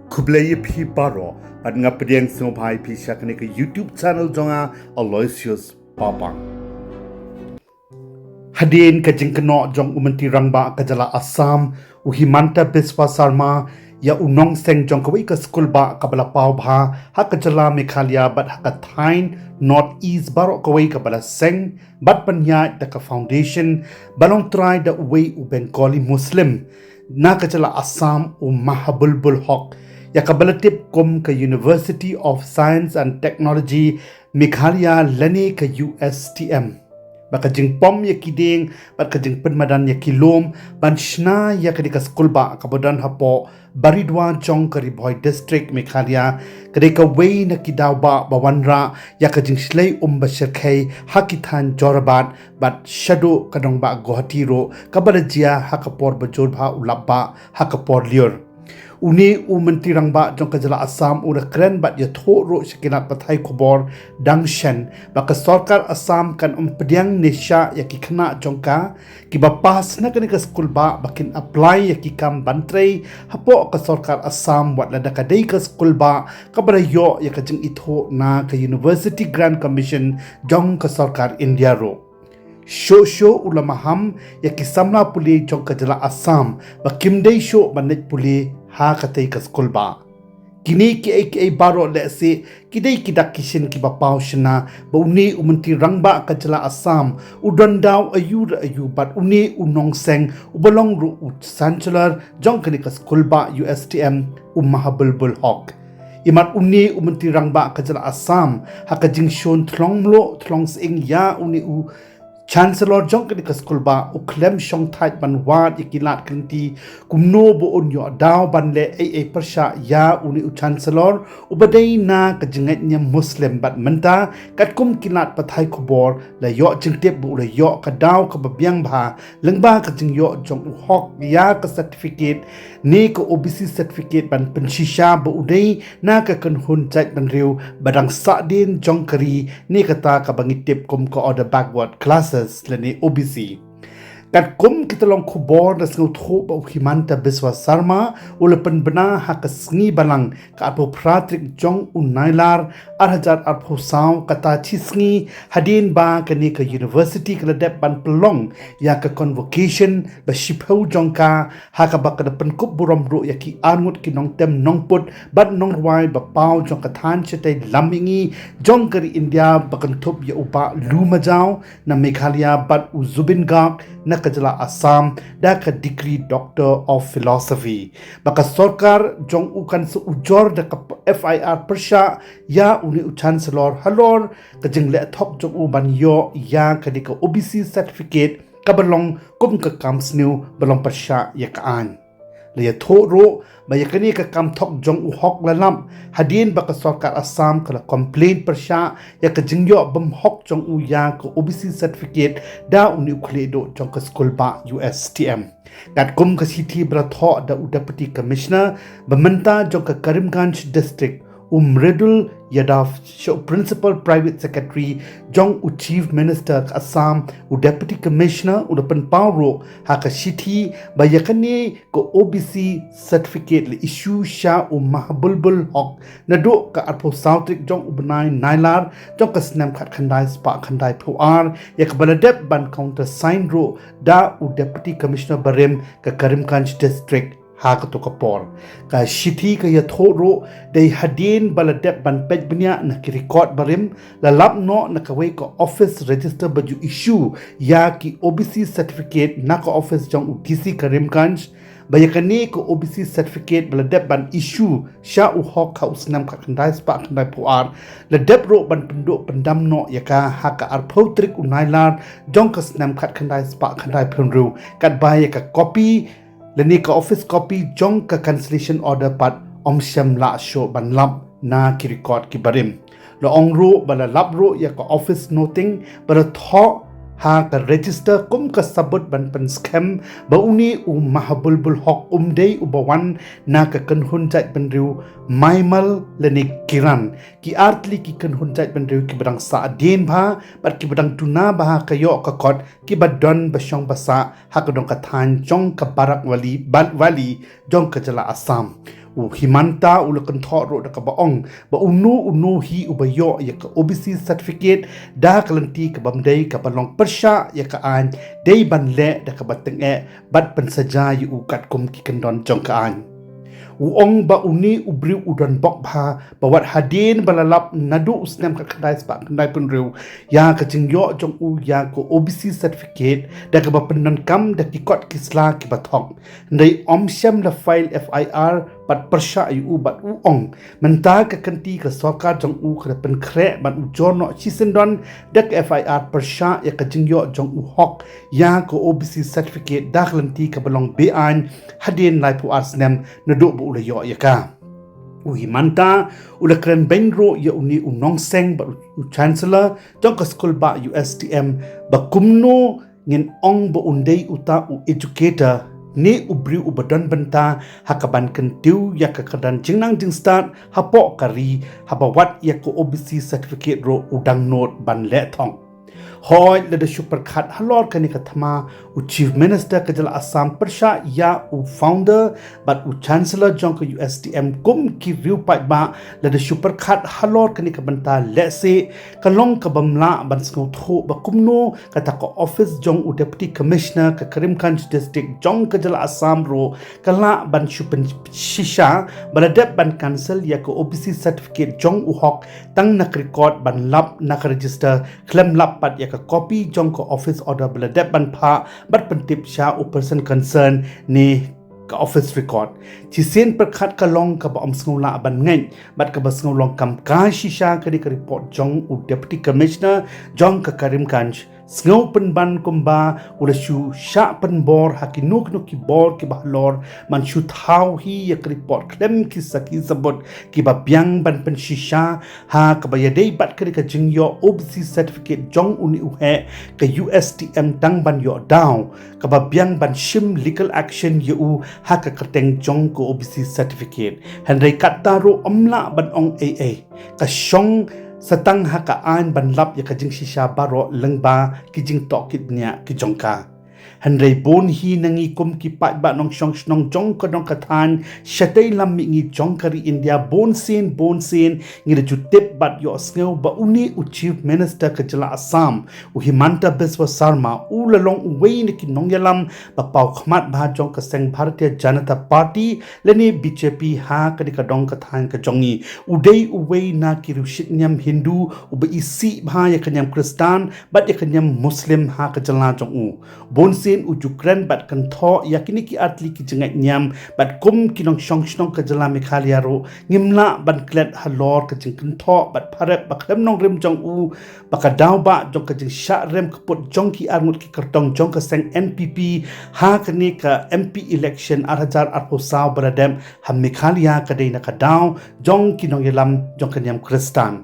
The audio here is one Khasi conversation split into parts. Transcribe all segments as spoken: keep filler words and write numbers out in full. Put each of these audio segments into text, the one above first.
Khublei ïa phi baroh, bad nga pdiang sngewbha ïa phi sha kane ka YouTube channel jong nga, Aloysius Papang. Hadien ka jingkynnoh jong u Myntri Rangbah ka jylla Assam, u Himanta Biswa Sarma, ïa u nongseng jong kawei ka skulbah kaba la paw bha ha ka jylla Meghalaya bad ha ka thaiñ North East baroh kawei kaba la seng bad pynïaid da ka foundation ba long trai da uwei u Bengali Muslim na ka jylla Assam, u Mahabulbul Hoque, ïa kaba la tip kum ka University of Science and Technology Meghalaya lane ka U S T M. Ba ka jingpom ïa ki dieng bad ka jingpynmadan ïa ki lum ban shna ïa kane ka skulbah kaba don hapoh Baridua jong ka Ri Bhoi District, Meghalaya, ka dei kawei na ki daw ba, ba wanrah ïa ka jingshlei um ba shyrkhei ha ki thaiñ Jorabat bad shaduh ka nongbah Guwahati ruh, kaba la jia ha ka por ba jur bha u lap bah ha ka por lyiur. Une u Myntri Rangbah jong ka jylla Assam u la kren bad ïathuh ruh sha ki lad pathai khubor dang shen ba ka sorkar Assam kan ym pdiang ne shah ïa ki khynnah jong ka kiba pass na kane ka skulbah ba kin apply ïa ki kam ban trei hapoh ka sorkar Assam, wat lada ka dei ka skulbah kaba la ïoh ïa ka jingithuh na ka University Grant Commission jong ka sorkar India ruh. Shuh shuh u la maham ïa ki samla pule jong ka jylla Assam ba kim dei shuh ban leit pule ha katei ka skulbah. Kine kiei kiei baroh lehse ki dei ki dak ki shin kiba paw shynna ba une u Myntri Rangbah ka jylla Assam u don daw aïu re aïu bad une u nongseng uba long ruh u Chancellor jong kane ka skulbah U S T M, u Mahabulbul Hoque. Imat une u Myntri Rangbah ka jylla Assam, ha ka jingshun thlong mluh thlong sying ïa une u Chancellor jong kane ka skulbah, u khlem shongthait ban wad ïa ki lad ki lynti kumno ba un ïoh daw ban leh ei ei pyrshah ïa une u Chancellor uba dei na ka jingngeit niam Muslim. Bad mynta katkum ki lad pathai khubor la ïoh jingtip ba u la ïoh ka daw kaba biang bha lyngba ka jingïoh jong u Hoque ïa ka certificate ne ka O B C certificate ban pynshisha ba u dei na ka kynhun jaitbynriew ba dang sahdien jong ka ri, ne kata kaba ngi tip kum ka Other Backward Classes lane O B C. Katkum kita long khubor, la sngewthuh ba u Himanta Biswa Sarma u la pynbna ha ka sngi Balang, ka arphew phra tarik jong u Nailar ar hajar arphew saw, kata shi sngi hadien ba kane ka university ka la dep ban pynlong ïa ka convocation ba shiphew jong ka, ha kaba ka la pynkup burom ruh ïa ki arngut ki nongtem nongput bad nongrwai ba paw jong ka thaiñ shatei lam mihngi jong ka ri India ba kynthup ïa u Bah Lou Majaw na Meghalaya bad u Zubeen Garg na ka jylla Assam da ka degree Doctor of Philosophy. Ba ka sorkar jong u kan sa ujor da ka F I R pyrshah ïa une u Chancellor halor ka jingleh thok jong u ban ïoh ïa kane ka O B C certificate kaba long kum ka kam sniew ba long pyrshah ïa ka aiñ. La ïathuh ruh ba ïa kane ka kam thok jong u Hoque la lap hadien ba ka sorkar Assam ka la complain pyrshah ïa ka jingïoh bymhok jong u ïa ka O B C certificate da une u khlieh duh jong ka skulbah U S T M. Katkum ka shithi ba la thoh da u Deputy Commissioner ba mynta jong ka Karimganj District, u Mridul Yadav, sha u Principal Private Secretary jong u Chief Minister ka Assam, u Deputy Commissioner u la pynpaw ruh ha ka shithi ba ïa kane ka O B C certificate la issue sha u Mahabulbul Hoque naduh ka arphew saw tarik jong u bnai Nailar jong ka snem khatkhyndai spah khyndaiphew ar, ïa kaba la dep ban countersign ruh da u Deputy Commissioner barim ka Karimganj District ha kato ka por. Ka shithi ka ïathuh ruh, dei hadien ba la dep ban peit bniah na ki record barim, la lap noh na kawei ka office register ba ju issue ïa ki O B C certificate na ka office jong u D C Karimganj, ba ïa kane ka O B C certificate ba la dep ban issue sha u Hoque ha u snem khatkhyndai spah khyndaiphew ar, la dep ruh ban pynduh pyndam noh ïa ka ha ka arphew tarik u Nailar jong ka snem khatkhyndai spah khyndaiphew hynriew, katba ïa ka copy lane ka office copy jong ka cancellation order pat ym shym lah shuh ban lap na ki record ki barim. La ong ruh ba la lap ruh ïa ka office noting ba la thoh ha ka register kum ka sabut ban pynskhem ba une u Mahabulbul Hoque um dei uba wan na ka kynhun jaitbynriew Maimal lane Kiran, ki artylli ki kynhun jaitbynriew kiba dang sahdien bha bad kiba dang duna bha ha ka ïoh ka kot, kiba don ba shong ba sah ha ka dong ka thaiñ jong ka Barak Valley, Bal-, Valley jong ka jylla Assam. U Himanta u la kynthoh ruh da kaba ong ba uno uno hi uba ïoh ïa ka O B C certificate da ka lynti kaba ym dei kaba long pyrshah ïa ka aiñ dei ban leh da kaba tyngeh bad pynsaja ïa u katkum ki kyndon jong ka aiñ. U ong ba une u briew u don bok bha ba wat hadien ba la lap naduh u snem khatkhyndai spah khyndaiphew hynriew ïa ka jingïoh jong u ïa ka O B C certificate da kaba pyndonkam da ki kot ki sla kiba thok. Hynrei um shym la file F I R bad pyrshah ïa u bad u ong mynta ka kynti ka sorkar jong u ka la pynkhreh ban ujor noh shisyndon da ka F I R pyrshah ïa ka jingïoh jong u hok ïa ka O B C certificate da ka lynti kaba long be-aiñ hadien laiphew ar snem naduh ba u la ïoh ïa ka. U Himanta u la kren beiñ ruh ïa une u nongseng bad u, u chancellor jong ka skul bah U S T M ba kumno ngin ong ba un dei uta u educator ne u briew uba don bynta ha kaban kyntiew ïa ka kyrdan jingnang jingstad hapoh ka ri haba wat ïa ka O B C certificate ruh u dang nud ban leh thong. Hooid, lada shu pyrkhat halor kane ka thma u Chief Minister ka jylla Assam pyrshah ïa u founder bad u chancellor jong ka U S T M kum ki riewpaidbah, lada shu pyrkhat halor kane ka bynta lehse ka long kaba ym lah ban sngewthuh ba kumno kata ka office jong u Deputy Commissioner ka Karimganj District jong ka jylla Assam ruh ka lah ban shu pynshisha ba la dep ban cancel ïa ka O B C certificate jong u hok tang na ka record ban lap na ka register khlem lap pat ïa ka copy jong ka office order ba la dep ban phah bad pyntip sha u person concern ne ka office record. Shisien pyrkhat ka long kaba ym sngewlah ban ngeit bad kaba sngewlong kam kai shisha kane ka report jong u Deputy Commissioner jong ka Karimganj. Sngew pynban kumba u la shu shah pynbor ha kino kino ki bor kiba halor ban shu thaw hi ïa ka report khlem ki sakhi sabut kiba biang ban pynshisha ha kaba ïadei bad kane ka jingïoh O B C certificate jong une u heh ka U S T M tang ban ïoh daw kaba biang ban shim legal action ïa u ha ka kyrteng jong ka O B C certificate. Hynrei katta ruh ym lah ban ong ei ei. Ka shong sa tang ha ka aiñ ban lap ïa ka jingshisha baroh lyngba ki jingtohkit bniah ki jong ka. Hynrei bun hi na ngi kum ki paidbah nongshong shnong jong ka dong ka thaiñ shatei lam mihngi jong ka ri India, bunsien bunsien ngi la ju tip bad ïohsngew ba une u Chief Minister ka jylla Assam, u Himanta Biswa Sarma, u la long uwei na ki nongïalam ba paw khmat bha jong ka seng Bharatiya Janata Party lane B J P ha kane ka dong ka thaiñ ka jong ngi. U dei uwei na ki riewshit niam Hindu uba isih bha ïa ka niam Khristan bad ïa ka niam Muslim ha ka jylla jong u. Bunsien u ju kren bad kynthoh ïa kine ki artylli ki jingngeit niam bad kum ki nongshong shnong ka jylla Meghalaya ruh ngim lah ban klet halor ka jingkynthoh bad pharep ba khlem nongrim jong u ba ka daw ba jong ka jingshah rem kput jong ki arngut ki kyrtong jong ka seng N P P ha kane ka M P election ar hajar arphew saw ba la dep ha Meghalaya ka dei na ka daw jong ki nongïalam jong ka niam Khristan.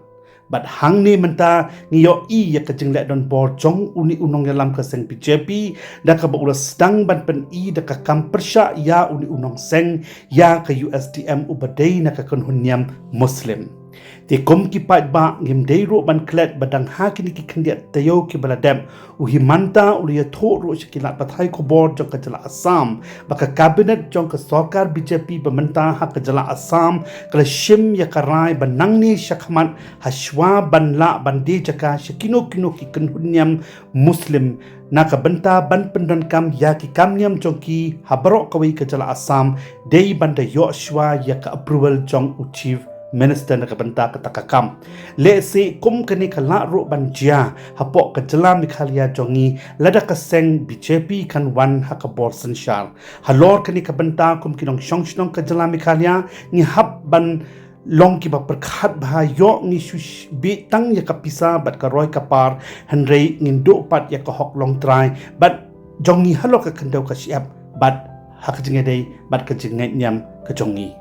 Bad hangne mynta ngi ïohi ïa ka jingleh donbor jong une u nongïalam ka seng B J P da kaba u la sdang ban pyni da ka kam pyrshah ïa une u nongseng ïa ka U S T M uba dei na ka kynhun niam Muslim. Te kum ki paidbah ngim dei ruh ban klet ba dang ha kine ki khyndiat taïew kiba la dep u Himanta u la ïathuh ruh sha ki lad pathai khubor jong ka jylla Assam ba ka cabinet jong ka sorkar B J P ba mynta ha ka jylla Assam ka la shim ïa ka rai ba nangne shakhmat hashwa ban lah ban die jaka sha kino kino ki kynhun niam Muslim na ka bynta ban pyndonkam ïa ki kam niam jong ki ha baroh kawei ka jylla Assam dei ban da ïoh shwa ïa ka approval jong u Chief Minister na ka bynta kata ka kam. Lehse kum kane ka lah ruh ban jia hapoh ka jylla Meghalaya jong ngi lada ka seng B J P kan wan ha ka bor synshar. Halor kane ka bynta kum ki nongshong shnong ka jylla Meghalaya ngi hap ban long kiba pyrkhat bha ïoh ngi shu sh-, bit tang ïa ka pisa bad ka roi ka par hynrei ngin duh pat ïa ka hok longtrai bad jong ngi halor ka khyndew ka shyiap bad ha ka jingïadei bad ka jingngeit niam ka jong ngi.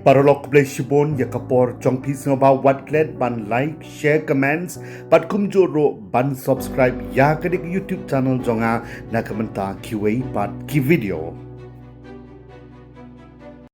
Paralok, khublei shibun ïa ka por jong phi, sngewbha wat klet ban like, share, comments bad kumjuh ruh ban subscribe ïa kane ka YouTube channel jong nga na ka bynta kiwei pat ki video.